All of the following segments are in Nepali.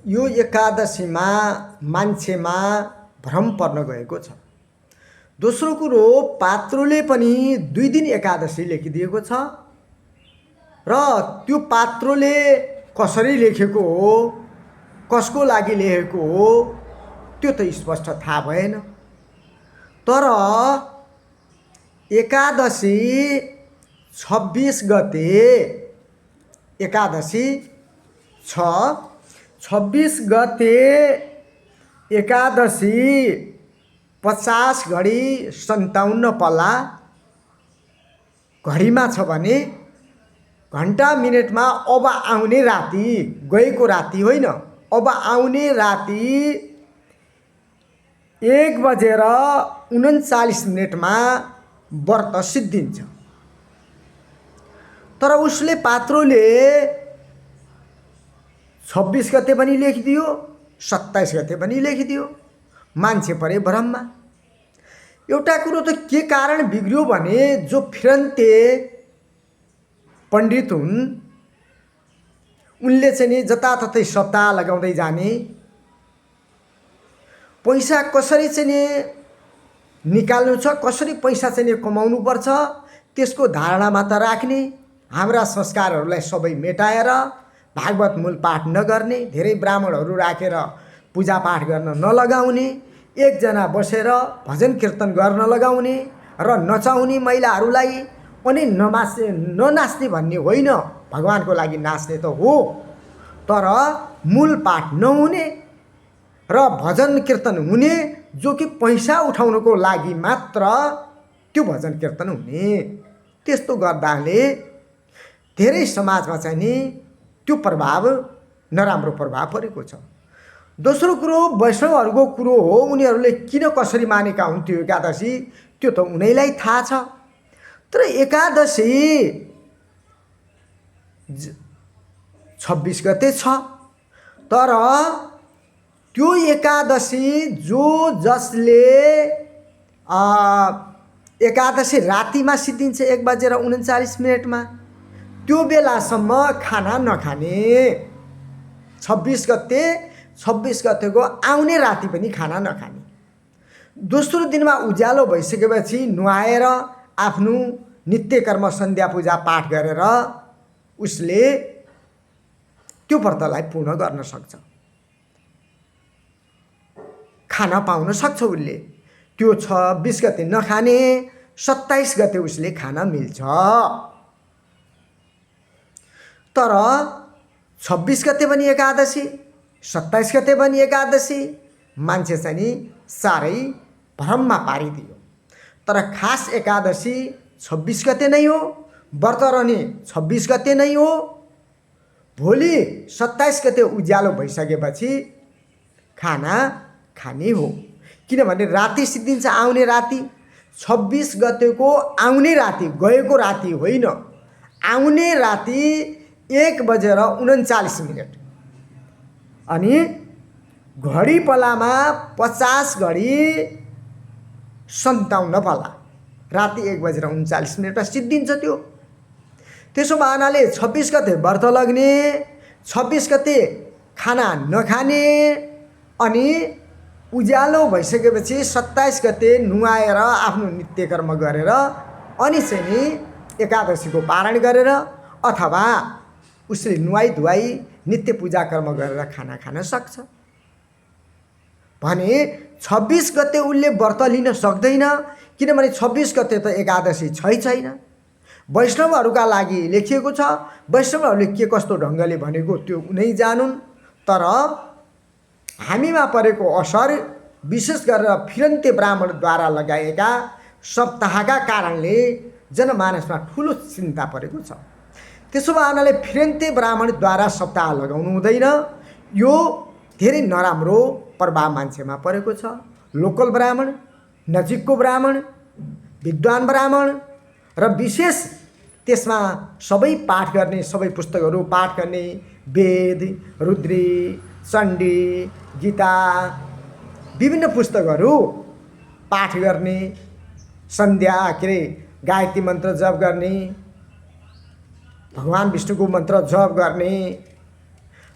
यो एकादशीमा मान्छेमा भ्रम पर्न गएको छ। दोस्रो कुरो, पात्रोले पनि 2 दिन एकादशी लेखिदिएको छ र त्यो पात्रोले कसरी लेखेको हो, कसको लागि लेखेको हो, त्यो त स्पष्ट थाहा भएन। तर एकादशी 26 गते एकादशी छ। 26 गते एकादशी 50 घडी 57 पल्ला घडीमा छ भने घन्टा मिनटमा अब आउने राति, गएको राति होइन, अब आउने राति 1:39 व्रत सिद्धिन्छ। तर उसले पात्रोले 26 गते पनि लेखिदियो, 27 गते पनि लेखिदियो। मान्छे परे भ्रममा। एउटा कुरो त के कारण बिग्रियो भने जो फिरन्ते पण्डित हुन् उनले चाहिँ नि जताततै सप्ताह लगाउँदै जाने, पैसा कसरी चाहिँ नि निकाल्नु छ, कसरी पैसा चाहिँ नि कमाउनु पर्छ, त्यसको धारणा मात्र राख्ने, हाम्रा संस्कारहरूलाई सबै मेटाएर भागवत मूल पाठ नगर्ने, धेरै ब्राह्मणहरू राखेर पूजापाठ गर्न नलगाउने, एकजना बसेर भजन कीर्तन गर्न लगाउने र नचाउने महिलाहरूलाई अनि ननाच्ने भन्ने होइन, भगवानको लागि नाच्ने त हो, तर मूल पाठ नहुने र भजन कीर्तन हुने, जो कि पैसा उठाउनको लागि मात्र त्यो भजन कीर्तन हुने। त्यस्तो गर्दाले धेरै समाजमा चाहिँ नि त्यो प्रभाव, नराम्रो प्रभाव परेको छ। दोस्रो कुरो, वैष्णवहरूको कुरो हो, उनीहरूले किन कसरी मानेका हुन्थ्यो एकादशी, त्यो त उनीलाई थाहा छ। तर एकादशी 26 गते छ। तर त्यो एकादशी जसले एकादशी रातिमा सिद्धिन्छ 1:39 त्यो बेलासम्म खाना नखाने। 26 गतेको आउने राति पनि खाना नखाने। दोस्रो दिनमा उज्यालो भइसकेपछि नुहाएर आफ्नो नित्य कर्म सन्ध्या पूजा पाठ गरेर उसले त्यो व्रतलाई पूर्ण गर्न सक्छ, खाना पाउन सक्छ। उसले त्यो 26 गते नखाने, 27 गते उसले खाना मिल्छ। तर 26 गते पनि एकादशी, 27 गते पनि एकादशी, मान्छे चाहिँ नि साह्रै भ्रममा पारिदियो। तर खास एकादशी 26 गते नै हो, व्रत रहने 26 गते नै हो। भोलि 27 गते उज्यालो भइसकेपछि खाना खाने हो, किनभने राति सिद्धिन्छ, आउने राति। 26 गतेको आउने राति, गएको राति होइन, आउने राति 1:39 अनि घडी पल्लामा 50 घडी 57 पल्ला राति 1:39 सिद्धिन्छ त्यो। त्यसो भएनाले 26 गते व्रत लग्ने, 26 गते खाना नखाने, अनि उज्यालो भइसकेपछि 27 गते नुहाएर आफ्नो नित्य कर्म गरेर अनि चाहिँ नि एकादशीको पारण गरेर अथवा उसले नुहाई धुवाई नित्य पूजा कर्म गरेर खाना खान सक्छ भने 26 गते उसले व्रत लिन सक्दैन, किनभने 26 गते त एकादशी छैन। वैष्णवहरूका लागि लेखिएको छ, वैष्णवहरूले के कस्तो ढङ्गले भनेको त्यो उनै जानुन्। तर हामीमा परेको असर विशेष गरेर फिरन्ते ब्राह्मणद्वारा लगाएका सप्ताहका कारणले जनमानसमा ठुलो चिन्ता परेको छ। त्यसो भएनाले फिरन्ते ब्राह्मणद्वारा सप्ताह लगाउनु हुँदैन। यो धेरै नराम्रो प्रभाव मान्छेमा परेको छ। लोकल ब्राह्मण, नजिकको ब्राह्मण, विद्वान ब्राह्मण र विशेष त्यसमा सबै पाठ गर्ने, सबै पुस्तकहरू पाठ गर्ने, वेद, रुद्री, चण्डी, गीता, विभिन्न पुस्तकहरू पाठ गर्ने, सन्ध्या गायत्री मन्त्र जप गर्ने, भगवान विष्णुको मन्त्र जप गर्ने,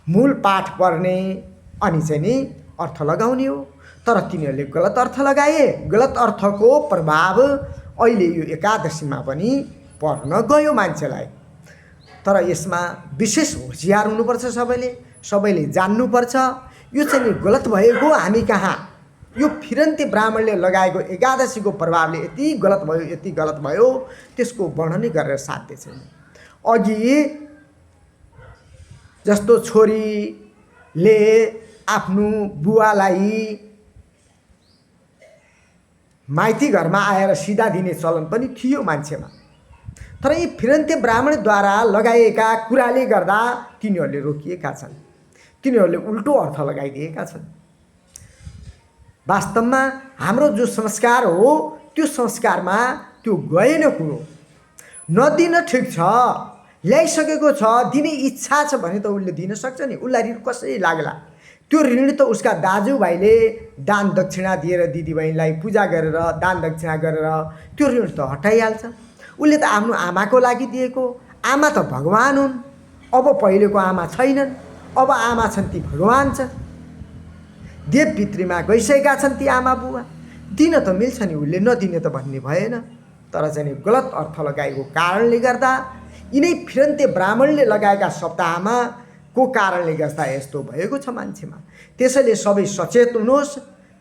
मूल पाठ पढ्ने, अनि चाहिँ नि अर्थ लगाउने हो। तर तिनीहरूले गलत अर्थ लगाए। गलत अर्थको प्रभाव अहिले यो एकादशीमा पनि पर्न गयो मान्छेलाई। तर यसमा विशेष होसियार हुनुपर्छ। सबैले जान्नुपर्छ यो चाहिँ नि गलत भएको हामी कहाँ यो फिरन्ते ब्राह्मणले लगाएको एकादशीको प्रभावले यति गलत भयो त्यसको वर्णनै गरेर साध्य छैन। अघि जस्तो छोरीले आफ्नो बुवालाई माइती घरमा आएर सिधा दिने चलन पनि थियो मान्छेमा। तर यी फिरन्ते ब्राह्मणद्वारा लगाएका कुराले गर्दा तिनीहरूले रोकिएका छन्। तिनीहरूले उल्टो अर्थ लगाइदिएका छन्। वास्तवमा हाम्रो जो संस्कार हो त्यो संस्कारमा त्यो गएन कुरो। नदिन ठिक छ, ल्याइसकेको छ, दिने इच्छा छ भने त उसले दिन सक्छ नि। उसलाई ऋण कसरी लाग्ला? त्यो ऋण त उसका दाजुभाइले दान दक्षिणा दिएर दिदीबहिनीलाई पूजा गरेर दान दक्षिणा गरेर त्यो ऋण त हटाइहाल्छ। उसले त आफ्नो आमाको लागि दिएको। आमा त भगवान हुन्। अब पहिलेको आमा छैनन्, अब आमा छन् ती भगवान छन्। देव पितृमा गइसकेका छन् ती आमा बुवा। दिन त मिल्छ नि, उसले नदिने त भन्ने भएन। तर चाहिँ गलत अर्थ लगाएको कारणले गर्दा यिनै फिरन्ते ब्राह्मणले लगाएका सप्ताहमा को कारणले गर्दा यस्तो भएको छ मान्छेमा। त्यसैले सबै सचेत हुनुहोस्।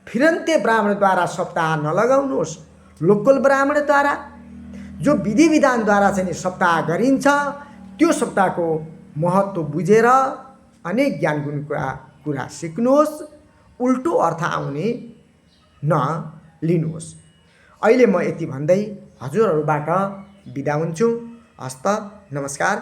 फिरन्ते ब्राह्मणद्वारा सप्ताह नलगाउनुहोस्। लोकल ब्राह्मणद्वारा जो विधि विधानद्वारा चाहिँ सप्ताह गरिन्छ त्यो सप्ताहको महत्त्व बुझेर अनेक ज्ञान कुरा सिक्नुहोस्। उल्टो अर्थ आउने नलिनुहोस्। अहिले म यति भन्दै हजुरहरूबाट बिदा हुन्छु। हस्त नमस्कार।